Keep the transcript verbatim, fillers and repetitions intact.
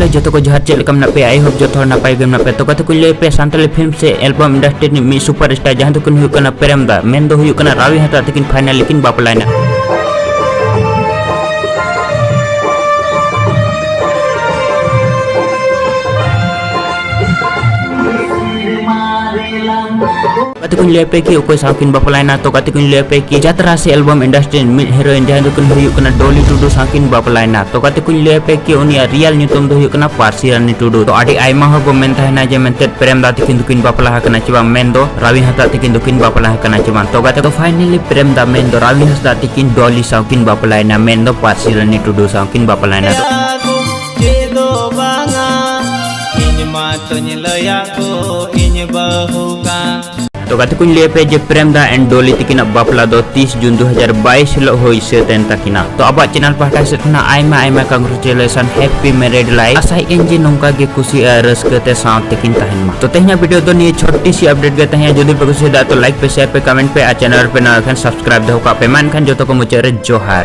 ᱡᱚᱛᱚ ᱠᱚ ᱡᱚᱦᱟᱨ, ᱪᱮᱫ ᱞᱮᱠᱟ ᱢᱮᱱᱟᱜ ᱯᱮᱭᱟ? I hope ᱡᱚᱛᱚ ᱦᱚᱲ ᱱᱟᱯᱟᱭ ᱜᱮ ᱢᱮᱱᱟᱜ ᱯᱮᱭᱟ᱾ ᱛᱚ ᱜᱟᱛᱮ ᱠᱚᱧ ᱞᱟᱹᱭ ᱯᱮᱭᱟ, ᱥᱟᱱᱛᱟᱲᱤ film ᱥᱮ album industry ᱨᱤᱱᱤᱡ ᱢᱤᱫ super star ᱡᱟᱦᱟᱸ ᱫᱚᱠᱤᱱ ᱦᱩᱭᱩᱜ ᱠᱟᱱᱟ ᱯᱨᱮᱢ ᱫᱟ, ᱢᱮᱱ ᱫᱚ ᱦᱩᱭᱩᱜ ᱠᱟᱱᱟ ᱨᱟᱣᱤ ᱦᱟᱸᱥᱫᱟ ᱛᱟᱹᱠᱤᱱ finally ᱠᱤᱱ ᱵᱟᱯᱞᱟᱭᱮᱱᱟ᱾ ᱜᱟᱛᱮ ᱠᱚᱧ ᱞᱟᱹᱭ ᱟᱯᱮ ᱠᱤ ᱚᱠᱚᱭ ᱥᱟᱶ ᱠᱤᱱ ᱵᱟᱯᱞᱟᱭᱮᱱᱟ᱾ ᱛᱚ ᱜᱟᱛᱮ ᱠᱚᱧ ᱞᱟᱹᱭ ᱟᱯᱮ ᱠᱤ ᱡᱟᱛᱨᱟ ᱥᱮ album industry ᱨᱤᱱ ᱢᱤᱫ heroine ᱡᱟᱦᱟᱸ ᱫᱚᱠᱤᱱ ᱦᱩᱭᱩᱜ ᱠᱟᱱᱟ ᱰᱚᱞᱤ ᱴᱩᱰᱩ ᱥᱟᱶ ᱠᱤᱱ ᱵᱟᱯᱞᱟᱭᱮᱱᱟ᱾ ᱛᱚ ᱜᱟᱛᱮ ᱠᱚᱧ ᱞᱟᱹᱭ ᱟᱯᱮ ᱠᱤ ᱩᱱᱤᱭᱟᱜ real ᱧᱩᱛᱩᱢ ᱫᱚ ᱦᱩᱭᱩᱜ ᱠᱟᱱᱟ ᱯᱟᱹᱨᱥᱤ ᱨᱟᱱᱤ ᱴᱩᱰᱩ᱾ ᱛᱚ ᱟᱹᱰᱤ ᱟᱭᱢᱟ ᱦᱚᱲ ᱵᱚ ᱢᱮᱱ ᱛᱟᱦᱮᱱᱟ ᱡᱮ ᱢᱮᱱᱛᱮ ᱯᱨᱮᱢ ᱫᱟ ᱛᱤᱠᱤᱱ ᱫᱚᱠᱤᱱ ᱵᱟᱯᱞᱟ ᱟᱠᱟᱱᱟ ᱪᱮ ᱵᱟᱝ, ᱢᱮᱱ ᱫᱚ ᱨᱟᱣᱤ ᱦᱟᱸᱥᱫᱟ ᱛᱤᱠᱤᱱ ᱫᱚᱠᱤᱱ ᱵᱟᱯᱞᱟ ᱟᱠᱟᱱᱟ ᱪᱮ ᱵᱟᱝ᱾ ᱛᱚ ᱜᱟᱛᱮ ᱫᱚ finally ᱯᱨᱮᱢ ᱫᱟ ᱢᱮᱱ ᱫᱚ ᱨᱟᱣᱤ ᱦᱟᱸᱥᱫᱟ ᱛᱤᱠᱤᱱ ᱰᱚᱞᱤ ᱥᱟᱶ ᱠᱤᱱ ᱵᱟᱯᱞᱟᱭᱮᱱᱟ, ᱢᱮᱱ ᱫᱚ ᱯᱟᱹᱨᱥᱤ ᱨᱟᱱᱤ ᱴᱩᱰᱩ ᱥᱟᱶ ᱠᱤᱱ ᱵᱟᱯᱞᱟᱭᱮᱱᱟ᱾ ᱪᱮᱫ ᱫᱚ ᱵᱟᱝᱟ, ᱤᱧ ᱢᱟᱛᱚᱧ ᱞᱟᱹᱭᱟ ᱠᱚ, ᱤᱧ ᱵᱟᱹᱦᱩ ᱠᱟᱱ᱾ ᱛᱚ ᱜᱟᱛᱮ ᱠᱚᱧ ᱞᱟᱹᱭ ᱟᱯᱮ ᱡᱮ ᱯᱨᱮᱢ ᱫᱟ and ᱰᱚᱞᱤ ᱛᱤᱠᱤᱱᱟᱜ ᱵᱟᱯᱞᱟ ᱫᱚ ᱛᱤᱥ ᱡᱩᱱ ᱫᱩ ᱦᱟᱡᱟᱨ ᱵᱟᱭᱤᱥ ᱦᱤᱞᱳᱜ ᱦᱩᱭ ᱥᱟᱹᱛ ᱮᱱ ᱛᱟᱹᱠᱤᱱᱟ᱾ ᱛᱚ ᱟᱵᱚᱣᱟᱜ channel ᱯᱟᱦᱴᱟ ᱥᱮᱫ ᱠᱷᱚᱱᱟᱜ ᱟᱭᱢᱟ ᱟᱭᱢᱟ congratulation, happy married life᱾ ᱟᱥᱟᱭᱮᱫ ᱟᱹᱧ ᱡᱮ ᱱᱚᱝᱠᱟ ᱜᱮ ᱠᱩᱥᱤ ᱟᱨ ᱨᱟᱹᱥᱠᱟᱹ ᱛᱮ ᱥᱟᱶ ᱛᱮᱠᱤᱱ ᱛᱟᱦᱮᱱ ᱢᱟ᱾ ᱛᱚ ᱛᱮᱦᱮᱧᱟᱜ video ᱫᱚ ᱱᱤᱭᱟᱹ ᱪᱷᱚᱴᱤ ᱥᱤ update ᱜᱮ ᱛᱟᱦᱮᱸ᱾ ᱡᱩᱫᱤ ᱯᱮ ᱠᱩᱥᱤᱭᱟᱫᱟ ᱛᱚ like ᱯᱮ, share ᱯᱮ, comment ᱯᱮ ᱟᱨ channel ᱨᱮᱯᱮ ᱱᱟᱣᱟ ᱠᱷᱟᱱ subscribe ᱫᱚᱦᱚ ᱠᱟᱜ ᱯᱮ᱾ ᱢᱟ ᱮᱱᱠᱷᱟᱱ ᱡᱚᱛᱚ ᱠᱚ ᱢᱩᱪᱟᱹᱫ ᱨᱮ ᱡᱚᱦᱟᱨ᱾